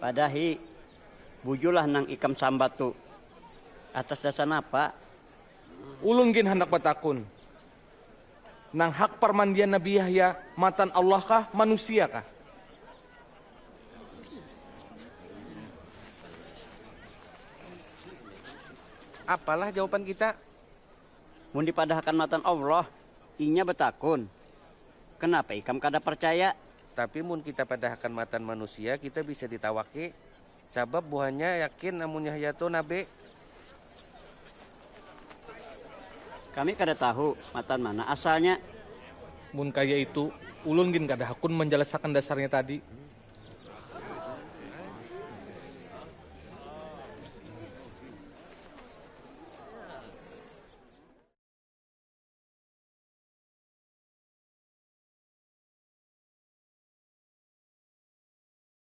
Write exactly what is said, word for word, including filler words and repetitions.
Padahi, bujulah nang ikam sambat tu. Atas dasar napa? Ulun gin handak batakun. Nang hak parmandian Nabi Yahya matan Allah kah, manusia kah? Apalah jawapan kita? Mun dipadahakan matan Allah, inya batakun, kenapa ikam kada parcaya? Tapi mun kita padahakan matan manusia, kita bisa ditawaki. Sabab buhannya yakin amun Yahya tu nabi. Kami kada tahu matan mana asalnya. Mun kaya itu, ulun gin kada hakun manjalasakan dasarnya tadi.